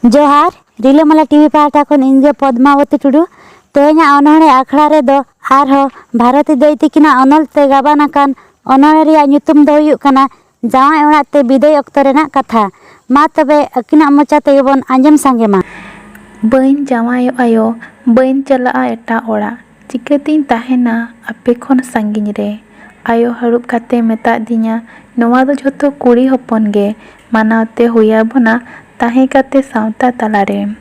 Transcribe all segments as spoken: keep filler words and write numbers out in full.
ᱡᱚᱦᱟᱨ, ᱨᱤᱞᱟᱹᱢᱟᱞᱟ ᱴᱤᱵᱷᱤ ᱯᱟᱦᱴᱟ ᱠᱷᱚᱱ ᱤᱧ ᱜᱮ ᱯᱚᱫᱢᱟᱵᱚᱛᱤ ᱴᱩᱰᱩ᱾ ᱛᱮᱦᱮᱧᱟᱜ ᱚᱱᱚᱬᱦᱮ ᱟᱠᱷᱲᱟ ᱨᱮᱫᱚ ᱟᱨᱦᱚᱸ ᱵᱷᱟᱨᱚᱛᱤ ᱫᱟᱹᱭ ᱛᱤᱠᱤᱱᱟᱜ ᱚᱱᱚᱞ ᱛᱮ ᱜᱟᱵᱟᱱ ᱟᱠᱟᱱ ᱚᱱᱚᱬᱦᱮ ᱨᱮᱭᱟᱜ ᱧᱩᱛᱩᱢ ᱫᱚ ᱦᱩᱭᱩᱜ ᱠᱟᱱᱟ ᱡᱟᱶᱟᱭ ᱚᱲᱟᱜ ᱛᱮ ᱵᱤᱫᱟᱹᱭ ᱚᱠᱛᱚ ᱨᱮᱱᱟᱜ ᱠᱟᱛᱷᱟ᱾ ᱢᱟ ᱛᱚᱵᱮ ᱟᱹᱠᱤᱱᱟᱜ ᱢᱚᱪᱟ ᱛᱮᱜᱮ ᱵᱚᱱ ᱟᱸᱡᱚᱢ ᱥᱟᱸᱜᱮ ᱢᱟ᱾ ᱵᱟᱹᱧ ᱡᱟᱶᱟᱭᱚᱜ ᱟᱭᱳ, ᱵᱟᱹᱧ ᱪᱟᱞᱟᱜᱼᱟ ᱮᱴᱟᱜ ᱚᱲᱟᱜ, ᱪᱤᱠᱟᱹᱛᱤᱧ ᱛᱟᱦᱮᱱᱟ ᱟᱯᱮ ᱠᱷᱚᱱ ᱥᱟᱺᱜᱤᱧ ᱨᱮ? ᱟᱭᱳ ᱦᱟᱹᱨᱩᱵ ᱠᱟᱛᱮ ᱢᱮᱛᱟᱫᱤᱧᱟ, ᱱᱚᱣᱟ ᱫᱚ ᱡᱷᱚᱛᱚ ᱠᱩᱲᱤ ᱦᱚᱯᱚᱱ ᱜᱮ ᱢᱟᱱᱟᱣ ᱛᱮ ᱦᱩᱭ ᱟᱵᱚᱱᱟ ᱛᱟᱦᱮᱸ ᱠᱟᱛᱮ ᱥᱟᱶᱛᱟ ᱛᱟᱞᱟᱨᱮ᱾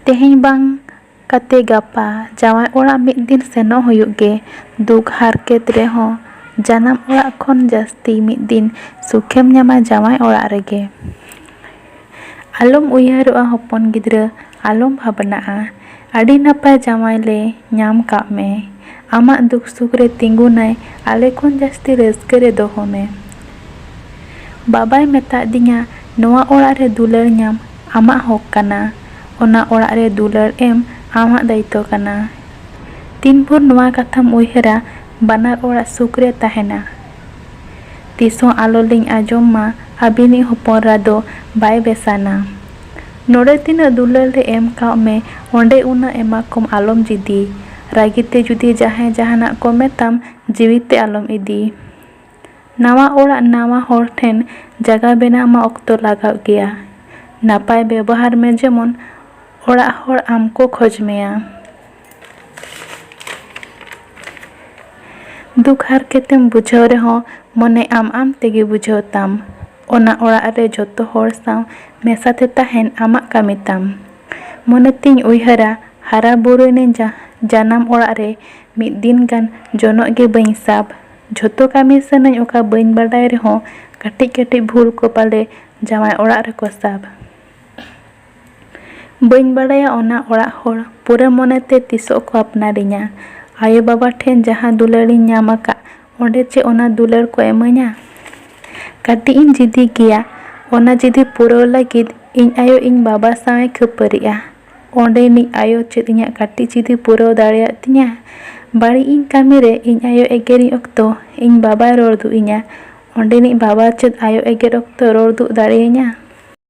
ᱛᱮᱦᱮᱧ ᱵᱟᱝ ᱠᱟᱛᱮ ᱜᱟᱯᱟ ᱡᱟᱶᱟᱭ ᱚᱲᱟᱜ ᱢᱤᱫ ᱫᱤᱱ ᱥᱮᱱᱚᱜ ᱦᱩᱭᱩᱜ ᱜᱮ᱾ ᱫᱩᱠ ᱦᱟᱨᱠᱮᱛ ᱨᱮᱦᱚᱸ ᱡᱟᱱᱟᱢ ᱚᱲᱟᱜ ᱠᱷᱚᱱ ᱡᱟᱹᱥᱛᱤ ᱢᱤᱫ ᱫᱤᱱ ᱥᱩᱠᱷᱮᱢ ᱧᱟᱢᱟ ᱡᱟᱶᱟᱭ ᱚᱲᱟᱜ ᱨᱮᱜᱮ᱾ ᱟᱞᱚᱢ ᱩᱭᱦᱟᱹᱨᱚᱜᱼᱟ ᱦᱚᱯᱚᱱ ᱜᱤᱫᱽᱨᱟᱹ, ᱟᱞᱚᱢ ᱵᱷᱟᱵᱽᱱᱟᱜᱼᱟ᱾ ᱟᱹᱰᱤ ᱱᱟᱯᱟᱭ ᱡᱟᱶᱟᱭ ᱞᱮ ᱧᱟᱢ ᱠᱟᱜ ᱢᱮ᱾ ᱟᱢᱟᱜ ᱫᱩᱠ ᱥᱩᱠ ᱨᱮ ᱛᱤᱸᱜᱩᱱᱟᱭ, ᱟᱞᱮ ᱠᱷᱚᱱ ᱡᱟᱹᱥᱛᱤ ᱨᱟᱹᱥᱠᱟᱹ ᱨᱮ ᱫᱚᱦᱚ ᱢᱮ᱾ ᱵᱟᱵᱟᱭ ᱢᱮᱛᱟᱫᱤᱧᱟ, ᱱᱚᱣᱟ ᱚᱲᱟᱜ ᱨᱮ ᱫᱩᱞᱟᱹᱲ ᱧᱟᱢ ᱟᱢᱟᱜ ᱦᱚᱠ ᱠᱟᱱᱟ᱾ ᱚᱱᱟ ᱚᱲᱟᱜ ᱨᱮ ᱫᱩᱞᱟᱹᱲ ᱮᱢ ᱟᱢᱟᱜ ᱫᱟᱭᱤᱛᱛᱚ ᱠᱟᱱᱟ᱾ ᱛᱤᱱ ᱵᱷᱳᱨ ᱱᱚᱣᱟ ᱠᱟᱛᱷᱟᱢ ᱩᱭᱦᱟᱹᱨᱟ, ᱵᱟᱱᱟᱨ ᱚᱲᱟᱜ ᱥᱩᱠ ᱨᱮ ᱛᱟᱦᱮᱱᱟ᱾ ᱛᱤᱥ ᱦᱚᱸ ᱟᱞᱚ ᱞᱤᱧ ᱟᱸᱡᱚᱢ ᱢᱟ ᱟᱹᱵᱤᱱᱤᱡ ᱦᱚᱯᱚᱱ ᱮᱨᱟ ᱫᱚ ᱵᱟᱭ ᱵᱮᱥᱟᱱᱟ᱾ ᱱᱚᱰᱮ ᱛᱤᱱᱟᱹᱜ ᱫᱩᱞᱟᱹᱲ ᱞᱮ ᱮᱢ ᱠᱟᱜ ᱢᱮ, ᱚᱸᱰᱮ ᱩᱱᱟᱹᱜ ᱮᱢᱟ ᱠᱚᱢ ᱟᱞᱚᱢ ᱡᱤᱫᱤ᱾ ᱨᱟᱹᱜᱤ ᱛᱮ ᱡᱩᱫᱤ ᱡᱟᱦᱟᱸᱭ ᱡᱟᱦᱟᱱᱟᱜ ᱠᱚ ᱢᱮᱛᱟᱢ, ᱡᱤᱣᱤ ᱛᱮ ᱟᱞᱚᱢ ᱤᱫᱤ᱾ ᱱᱟᱣᱟ ᱚᱲᱟᱜ ᱱᱟᱣᱟ ᱦᱚᱲ ᱴᱷᱮᱱ ᱡᱟᱜᱟ ᱵᱮᱱᱟᱣ ᱢᱟ ᱚᱠᱛᱚ ᱞᱟᱜᱟᱜ ᱜᱮᱭᱟ᱾ ᱱᱟᱯᱟᱭ ᱵᱮᱵᱚᱦᱟᱨ ᱢᱮ ᱡᱮᱢᱚᱱ ᱚᱲᱟᱜ ᱦᱚᱲ ᱟᱢ ᱠᱚ ᱠᱷᱚᱡᱽ ᱢᱮᱭᱟ᱾ ᱫᱩᱠ ᱦᱟᱨᱠᱮᱛᱮᱢ ᱵᱩᱡᱷᱟᱹᱣ ᱨᱮᱦᱚᱸ ᱢᱚᱱᱮ ᱟᱢ ᱟᱢ ᱛᱮᱜᱮ ᱵᱩᱡᱷᱟᱹᱣ ᱛᱟᱢ᱾ ᱚᱱᱟ ᱚᱲᱟᱜ ᱨᱮ ᱡᱚᱛᱚ ᱦᱚᱲ ᱥᱟᱶ ᱢᱮᱥᱟ ᱛᱮ ᱛᱟᱦᱮᱱ ᱟᱢᱟᱜ ᱠᱟᱹᱢᱤ ᱛᱟᱢ᱾ ᱢᱚᱱᱮ ᱛᱤᱧ ᱩᱭᱦᱟᱹᱨᱟ, ᱦᱟᱨᱟ ᱵᱩᱨᱩᱭᱱᱟᱹᱧ ᱡᱟ-, ᱡᱟᱱᱟᱢ ᱚᱲᱟᱜ ᱨᱮ ᱢᱤᱫ ᱫᱤᱱ ᱜᱟᱱ ᱡᱚᱱᱚᱜ ᱜᱮ ᱵᱟᱹᱧ ᱥᱟᱵ᱾ ᱡᱷᱚᱛᱚ ᱠᱟᱹᱢᱤ ᱥᱟᱹᱱᱟᱹᱧ ᱚᱠᱟ ᱵᱟᱹᱧ ᱵᱟᱰᱟᱭ ᱨᱮᱦᱚᱸ ᱠᱟᱹᱴᱤᱡ ᱠᱟᱹᱴᱤᱡ ᱵᱷᱩᱞ ᱠᱚ ᱯᱟᱞᱮ ᱡᱟᱶᱟᱭ ᱚᱲᱟᱜ ᱨᱮᱠᱚ ᱥᱟᱵ᱾ ᱵᱟᱹᱧ ᱵᱟᱰᱟᱭᱟ ᱚᱱᱟ ᱚᱲᱟᱜ ᱦᱚᱲ ᱯᱩᱨᱟᱹ ᱢᱚᱱᱮᱛᱮ ᱛᱤᱥᱚᱜ ᱠᱚ ᱟᱯᱱᱟᱨᱤᱧᱟ᱾ ᱟᱭᱳ ᱵᱟᱵᱟ ᱴᱷᱮᱱ ᱡᱟᱦᱟᱸ ᱫᱩᱞᱟᱹᱲᱤᱧ ᱧᱟᱢ ᱟᱠᱟᱫ, ᱚᱸᱰᱮ ᱪᱮᱫ ᱚᱱᱟ ᱫᱩᱞᱟᱹᱲ ᱠᱚ ᱮᱢᱟᱹᱧᱟ? ᱠᱟᱹᱴᱤᱡ ᱤᱧ ᱡᱤᱫᱤ ᱜᱮᱭᱟ, ᱚᱱᱟ ᱡᱤᱫᱤ ᱯᱩᱨᱟᱹᱣ ᱞᱟᱹᱜᱤᱫ ᱤᱧ ᱟᱭᱳ ᱤᱧ ᱵᱟᱵᱟ ᱥᱟᱶᱮ ᱠᱷᱟᱹᱯᱟᱹᱨᱤᱜᱼᱟ᱾ ᱚᱸᱰᱮᱱᱤᱡ ᱟᱭᱳ ᱪᱮᱫ ᱤᱧᱟᱹᱜ ᱠᱟᱹᱴᱤᱡ ᱡᱤᱫᱤ ᱯᱩᱨᱟᱹᱣ ᱫᱟᱲᱮᱭᱟᱜ ᱛᱤᱧᱟ? ᱵᱟᱹᱲᱤᱡ ᱤᱧ ᱠᱟᱹᱢᱤ ᱨᱮ ᱤᱧ ᱟᱭᱳ ᱮᱜᱮᱨᱤᱧ ᱚᱠᱛᱚ ᱤᱧ ᱵᱟᱵᱟᱭ ᱨᱚᱲ ᱫᱩᱜ ᱤᱧᱟ᱾ ᱚᱸᱰᱮᱱᱤᱡ ᱵᱟᱵᱟ ᱪᱮᱫ ᱟᱭᱳ ᱮᱜᱮᱨ ᱚᱠᱛᱚ ᱨᱚᱲ ᱫᱩᱜ ᱫᱟᱲᱮᱭᱟᱹᱧᱟ?